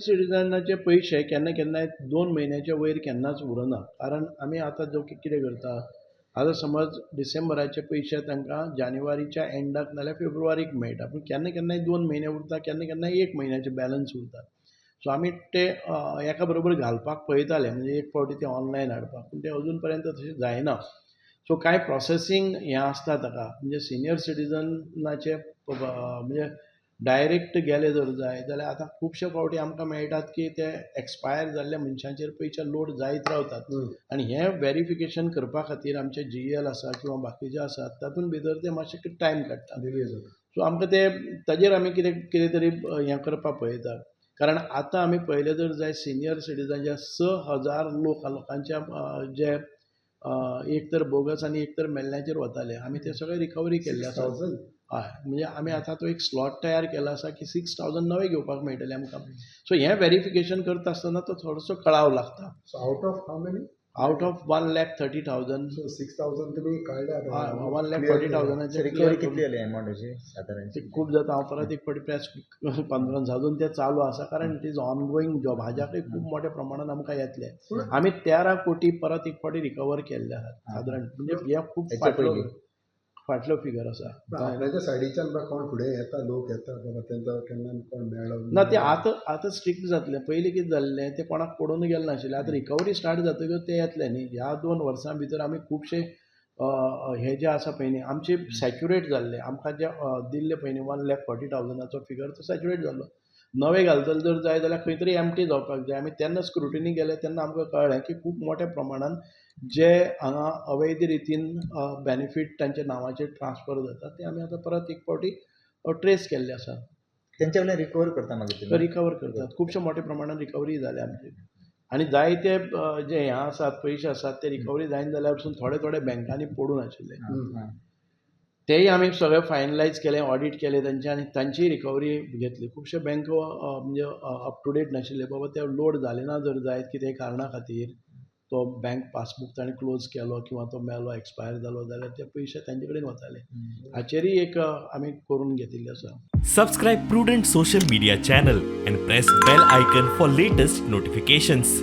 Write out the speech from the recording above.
सिटीजनाचे पयशे केन्ना केन्नाय 2 म्हयन्याच्या वयर केन्नाच उरना, कारण आमी आतां जो कितें करता, आतां समज डिसेंबराचे पयशे तांकां जानेवारीच्या एंडाक नाल्यार फेब्रुवारीक मेळटा, पूण केन्ना केन्नाय 2 म्हयने उरता, केन्ना केन्नाय एक म्हयन्याचे बॅलन्स उरता. सो आमी ते एका बरोबर घालपाक पळयताले, म्हणजे एक फावटी ते ऑनलायन हाडपाक, पूण ते अजून पर्यंत तशें जायना. सो कांय प्रोसेसींग हें आसता ताका, म्हणजे सिनियर सिटीजनाचे म्हणजे डायरेक्ट गेले जर जाय जाल्यार आतां खुबशे फावटी आमकां मेळटात की ते एक्सपायर जाल्ल्या मनशांचेर पयशे लोड जायत रावतात. आनी हें वेरिफिकेशन करपा खातीर आमचे जीईएल आसा किंवा बाकीचे आसात, तातूंत भितर ते मातशे टायम काडटा. डिले जाता. सो आमकां ते ताजेर आमी कितें कितें तरी हें करपाक पळयतात, कारण आतां आमी पळयलें जर जाय, सिनियर सिटीजन 6000 लोक लोकांच्या जे एक तर बोगस आनी एक तर मेल्ल्याचेर वताले, आमी ते सगळे रिकवरी केल्ले आसा. 6,000? हय, म्हणजे आमी आतां तो एक स्लॉट तयार केला आसा की 6,000 नवे घेवपाक मेळटले आमकां. सो हें वेरिफिकेशन करता आसतना तो थोडोसो कळाव लागता. So out of how many? Out of 1,30,000. So 6,000 तुमी काडले आतां? हय, 1,40,000. रिकवरी कितली जाली अमाउंटाची सादारण? ते खूब जाता. हांव परत एक फावटी प्रेस कॉन्फरन्स, अजून ते चालू आसा, कारण it is ongoing job. हाज्याकय खूब मोठ्या प्रमाणान आमकां येतले. आमी 13 कोटी परत एक फावटी रिकवर केल्ले आहात सादारण, म्हणजे हे खूब हेच्या फाटलो पयलीं. फाटलो फिगर आसा. आपल्याच्या सायडीच्यान बा कोण फुडें येता, लोक येता बाबा, तेंचो केन्ना कोण मेळ्ळो? ना, ते आतां आतां स्ट्रिक्ट जातलें. पयलीं कितें जाल्लें, तें कोणाक पडून गेलें नाशिल्लें. आतां रिकवरी स्टार्ट जातकीच ते येतले न्ही. ह्या 2 वर्सां भितर आमी खुबशे हे जे आसा पळय न्ही, आमचे सॅच्युरेट जाल्ले, आमकां जे दिल्ले पळय न्ही 1,40,000चो फिगर, तो सॅच्युरेट जाल्लो. नवे घालतले जर जाय जाल्यार खंय तरी एमटी जावपाक जाय. आमी तेन्ना स्क्रुटिनी केलें तेन्ना आमकां कळ्ळें की खूब मोठ्या प्रमाणान जे हांगा अवैध रितीन बेनिफीट तांच्या नांवाचेर ट्रान्सफर जाता, ते आमी आतां परत एक फावटी ट्रेस केल्ले आसा. तेंच्या वयल्यान रिकवर करता मागीर तुमी? रिकवर करतात. खुबशा मोठ्या प्रमाणात रिकवरी जाल्या आमची आनी जायते जे हे आसात, पयशे आसात, ते रिकवरी जायना जाल्यार पसून थोडे थोडे बँकांनी पडून आशिल्ले. तेय आमी सगळे फायनलायज केले, ऑडीट केले तांचे आनी तांचीय रिकवरी घेतली. खुबशे बँको म्हणजे अप टू डेट नाशिल्ले बाबा, ते लोड जाले ना जर जायत कितेंय कारणा खातीर, तो बँक पासबूक ताणें क्लोज केलो किंवा तो मेलो, एक्सपायर जालो जाल्यार ते पयशे तांचे कडेन वताले. हाचेरय एक आमी करून घेतिल्लें आसा. Subscribe Prudent Social Media channel and press bell icon for latest notifications.